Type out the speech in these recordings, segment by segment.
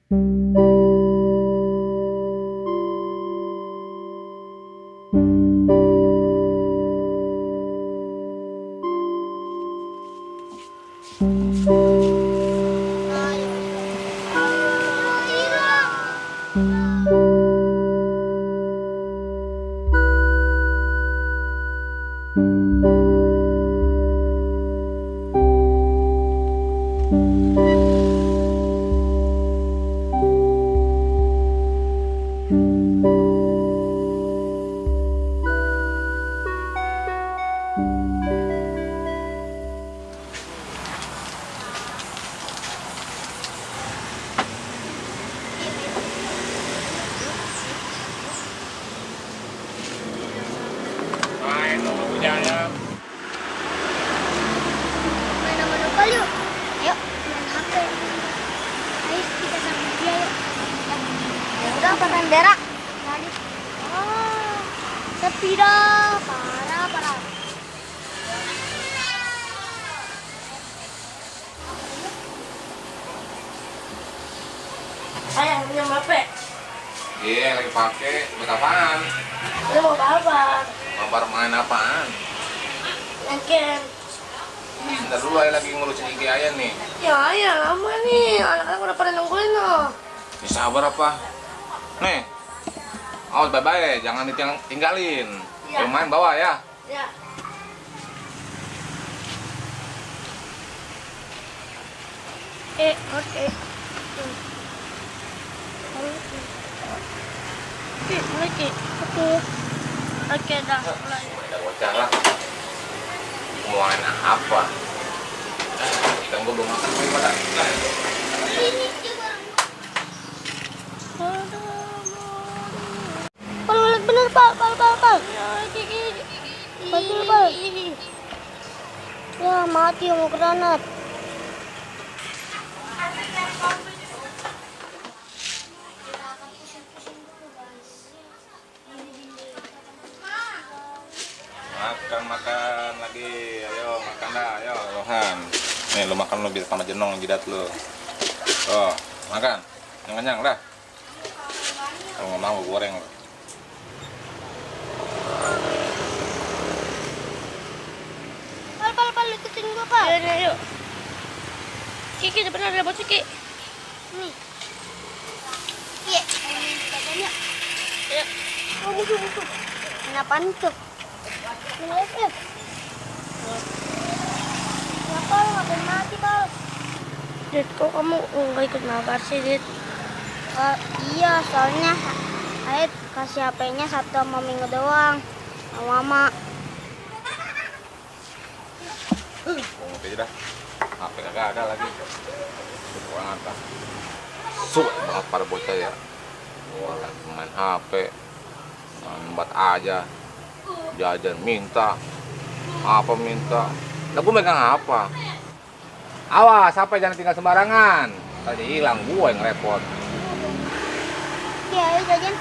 Main dong punyanya. Main sama Nopal yuk. Ayo, main HP. Ayo kita sama dia yuk. Ya udah, pakai berak. Tadi. Oh, sepi dah. Parah, parah. Ayah punya HP. Iya, lagi pakai. Buat apaan? Lu mau apa? Mabar main apaan? Yang game. Bentar dulu, ayah lagi ngurusin IG ayah nih. Ya ayah lama nih. Anak-anak udah pada nungguin loh. Ya sabar apa? Nih. Awas bye-bye, jangan ditinggalin. Iya. Kalau main bawa ya. Ya. Oke. Mulai Ki. Oke. Oke dah. Mulai. Ada bocah lah. Mau main apa? Ikan gue belum makan nih pada. Ini juga. Pal, bener pal. Betul pal. Ya mati mau granat. Makan lagi, ayo makan dah, ayo Rohan. Nih lu makan lu biar tambah jenong jidat lu. Oh, makan, yang kenyang dah. Kalau nggak mau goreng. Pal, ikutin gua pal. Ya, yuk. Kiki sebenarnya ada buat Kiki. Nih. Iya, katanya. Ya. Oh, musuh. Kenapaan tuh? Kenapa? Ya pal, ngapain mati pal? Dit, kok kamu nggak ikut mabar sih, Dit? Iya, soalnya Aid kasih HP-nya satu sama Minggu doang. Sama Mama. Ngopi aja dah. HP kagak ada lagi. Kurang apa? Suka banget para bocah ya. Wah, main HP. Lambat aja. Jajan minta. Apa minta? Lah gue megang apa? Awas, HP jangan tinggal sembarangan. Tadi hilang gue yang repot. Iya, ayo jajan.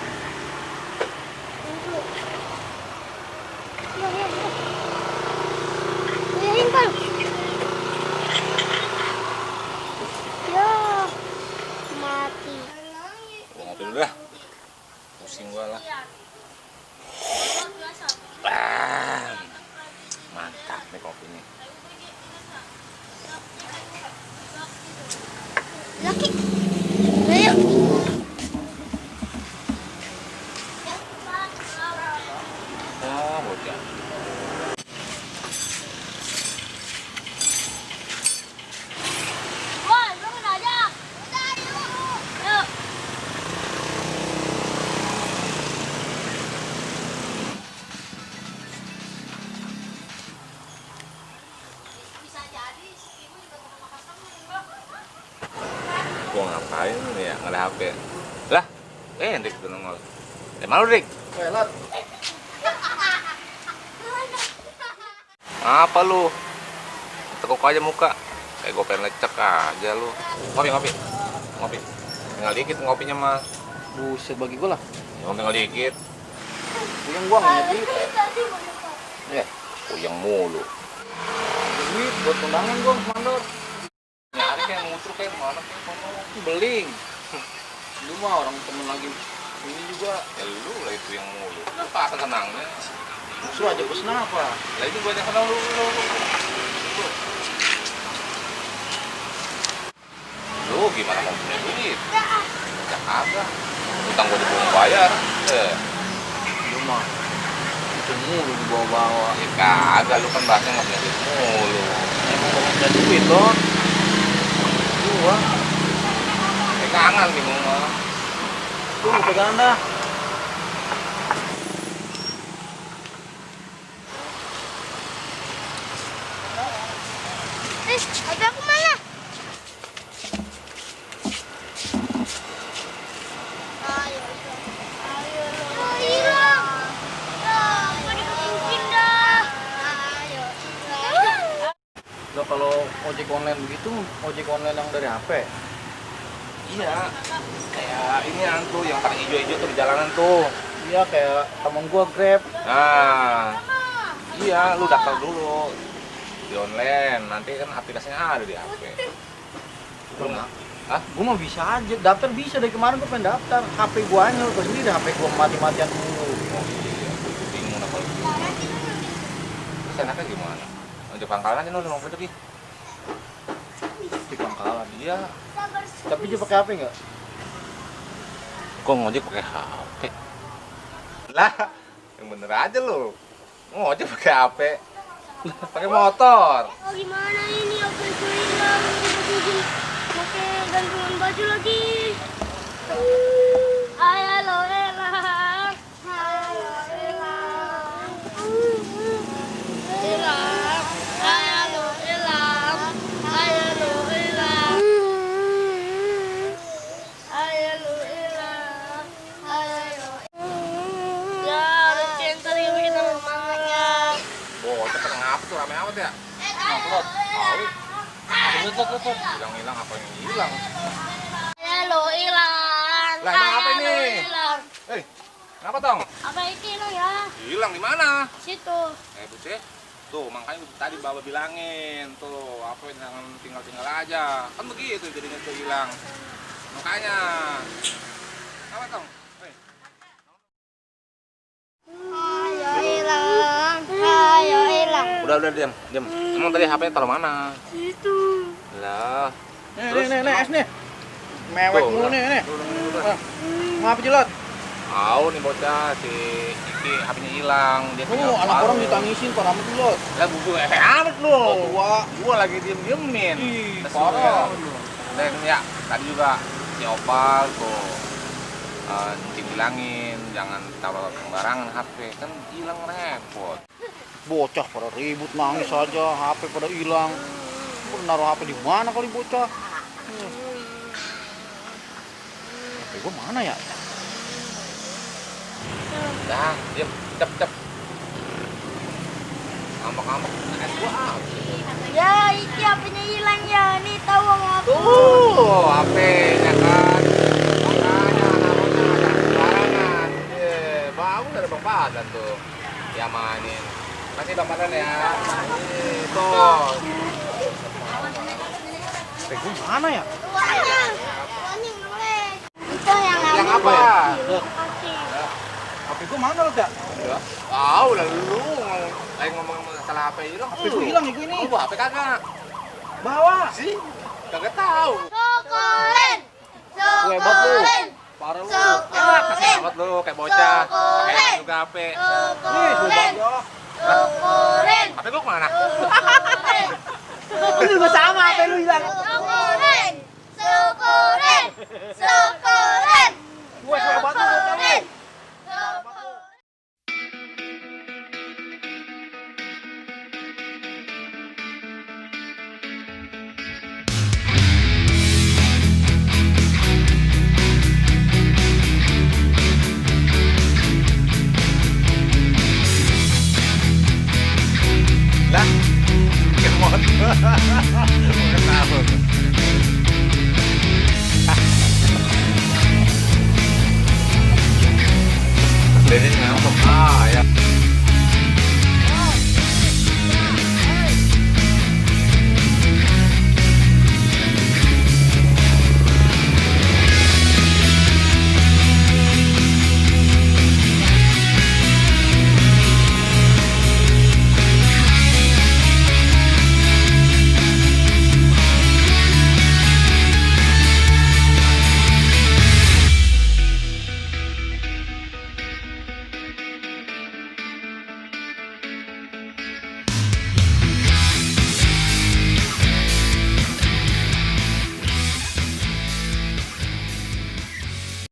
Ya. Lihatin pal. Ya, mati. Gue ngopi dulu dah. Pusing gue lah. Mantap nih kopinya. Laki. Ayo. Ah, bocah. Woi, belum aja. Udah, yuk. Gue ngapain ya nggak ada HP lah. Dik tuh nongol. Malu Dik. Lot. Apa lu? Tekuk aja muka. Kayak gue pengen lecek aja lu. Ngopi. Tinggal dikit ngopinya mah. Buset bagi gue lah. Yang tinggal dikit. Yang gua nggak duit. Ya, puyeng mulu. Duit buat kondangan gua mandor. Nyari kayak ngutruk kayak mana kayak kono. Beling. Lu mah orang temen lagi ini juga. Ya lu lah itu yang mulu. Apa senangnya? Musuh aja pesen apa? Lah itu banyak senang lu. Lu gimana mau punya duit? Ya kagak. Utang gua belum bayar. Lu mah itu mulu dibawa-bawa. Ya kagak, lu kan bahasnya nggak punya duit mulu. Emang gak punya duit loh. Gua Kangen bingung mah. tuh pegangan dah. HP aku mana? Ayo, hilang. Kok dikepukin dah? Ayo, hilang. Lo kalau ojek online begitu, ojek online yang dari HP. Iya. Kayak ini tuh yang paling hijau-hijau tuh di jalanan tuh. Iya kayak temen gua Grab. Nah, iya, lu daftar dulu di online, nanti kan aplikasinya ada di HP. Lu nggak? Hah? Gua mah bisa aja, daftar bisa dari kemarin gua pengen daftar. HP gua aja, gua sendiri HP gua mati-matian mulu. Oh iya, gue bingung apa lu. Terus enaknya gimana? Di pangkalan aja lu nongkrong pergi. Di pangkalan. Iya. Tapi dia pakai HP nggak? Kok ngojek pakai HP? Lah, yang bener aja lu. Ngojek pakai HP. Pakai motor. Oh gimana ini? HP ku hilang. Tiba-tiba pakai gantungan baju lagi. Ayo lo hilang. Ayo hilang. Hilang. Ayo lo hilang. Ayo lo hilang. Ayo lo hilang. Ayo lo. Ya, ada center yang bikin sama semangatnya. Bocah pada ngapa tuh rame amat ya? Upload. Tahu. Upload. Hilang-hilang apa yang hilang? Halo hilang. Lah, emang apa ini? Halo, hilang. Hei, kenapa tong? Apa itu hilang ya? Hilang di mana? Situ. Buceh. Tuh, makanya tadi Bapak bilangin tuh, apa jangan tinggal-tinggal aja. Kan begitu jadinya tuh hilang. Makanya. Apa tong? Hei. Ayo hilang. Ayo hilang. Udah diam. Emang tadi HP-nya taruh mana? Situ. Lah. Nih, es nih. Mewek Tuh, mulu lah. nih. Tuh. Ngapa jelot? Tahu nih bocah si Iki HP-nya hilang. Dia tinggal Anak baru. orang ditangisin parah amat jelot. Lah buku amat lu. Gua Lagi diem-diemin. Ih, Terus parah. Dan ya, tadi juga si Opal tuh Cing bilangin jangan taruh sembarangan HP, kan hilang repot. Bocah pada ribut nangis aja, HP pada hilang. Gua naruh HP di mana kali bocah? HP gua mana ya? Dah, diam, cep. Ngambek-ngambek, gua apa? Ya, ini HP-nya hilang ya. Nih tahu sama aku. Tuh, HP-nya kan. Makanya namanya jangan sembarangan. Bagus ada Bang Padan tuh. Diamanin. Makasih Bang Padan ya. Tuh. HP gua mana ya? Tuanya. Tuanya ngelek. Itu yang Yang apa? Kasih. HP gua mana lo, Dak? Ya. Tahu lah lu lagi ngomong masalah HP hilang. HP gua hilang ya gua ini. Lu bawa HP kagak? Bawa. Sih, kagak tahu. Sokolen. Gue hebat lu. Sokolen. Parah lu. Kasih amat lu kayak bocah. Pakai juga HP. Ih, gua bawa. Sokolen. HP gua kemana? Sokolen. Lu juga sama HP lu hilang. Sokolen. Sokolen. Sokolen. Gue hebat lu. Sokolen. Lah, kemot. Bukan tahu. Jadi kenapa?